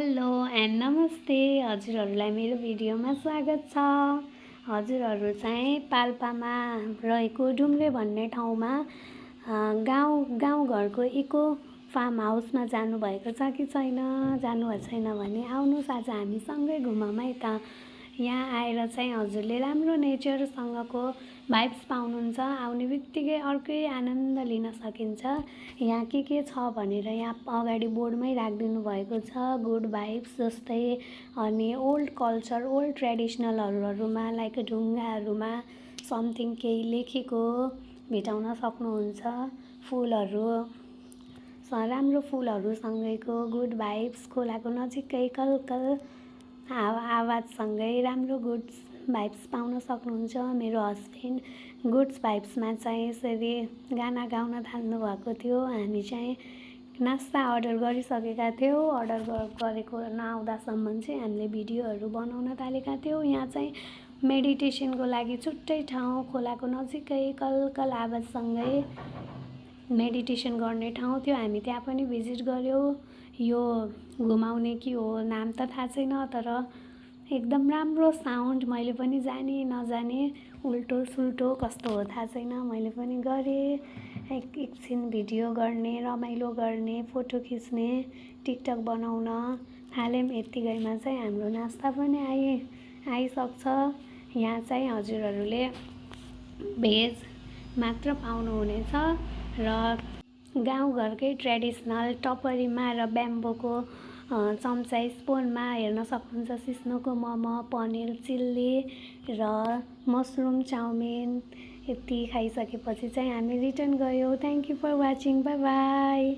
Hello and नमस्ते हजुरहरूलाई मेरो भिडियोमा स्वागत छ। हजुरहरू चाहिँ पाल्पामा रहेको डुम्रे भन्ने ठाउँमा गाउँघरको इको फार्म हाउसमा जानुभएको छ कि छैन? जानुभएको छैन भने आउनुहोस् आज हामी सँगै घुमौँ है त। यहाँ आएर चाहिँ हजुरले राम्रो नेचरसँगको भाइब्स पाउनुहुन्छ। आउने बित्तिकै अर्कै आनन्द लिन सकिन्छ। यहाँ के छ भनेर यहाँ अगाडि बोर्डमै राखिदिनु भएको छ, गुड भाइब्स जस्तै। अनि ओल्ड कल्चर ओल्ड ट्रेडिसनलहरूमा लाइक ढुङ्गाहरूमा समथिङ केही लेखेको भेटाउन सक्नुहुन्छ। फुलहरू राम्रो फुलहरूसँगैको गुड भाइब्स, खोलाको नजिकै कलकल आवाजसँगै राम्रो गुड्स भाइब्स पाउन सक्नुहुन्छ। मेरो हस्बेन्ड गुड्स भाइब्समा चाहिँ यसरी गाना गाउन थाल्नु भएको थियो। हामी चाहिँ नास्ता अर्डर गरिसकेका थियौँ। अर्डर गरेको नआउँदासम्म चाहिँ हामीले भिडियोहरू बनाउन थालेका थियौँ। यहाँ चाहिँ मेडिटेसनको लागि छुट्टै ठाउँ, खोलाको नजिकै कलकल आवाजसँगै मेडिटेसन गर्ने ठाउँ थियो। हामी त्यहाँ पनि भिजिट गऱ्यौँ। यो घुमाउने के हो नाम त थाहा छैन, तर एकदम राम्रो साउन्ड। मैले पनि जाने नजाने उल्टो सुल्टो कस्तो हो थाहा छैन, मैले पनि गरेँ। एकछिन भिडियो गर्ने, रमाइलो गर्ने, फोटो खिच्ने, टिकटक बनाउन थाल्यौँ। यत्तिकैमा चाहिँ हाम्रो नास्ता पनि आइसक्छ। यहाँ चाहिँ हजुरहरूले भेज मात्र पाउनुहुनेछ र गाउँघरकै ट्रेडिसनल टपरीमा र ब्याम्बोको चम्चा स्पुनमा हेर्न सक्नुहुन्छ। सिस्नोको मोमो, पनिर चिल्ली र मसरुम चाउमिन। यति खाइसकेपछि चाहिँ हामी रिटर्न गयौँ। Thank you for watching, bye by.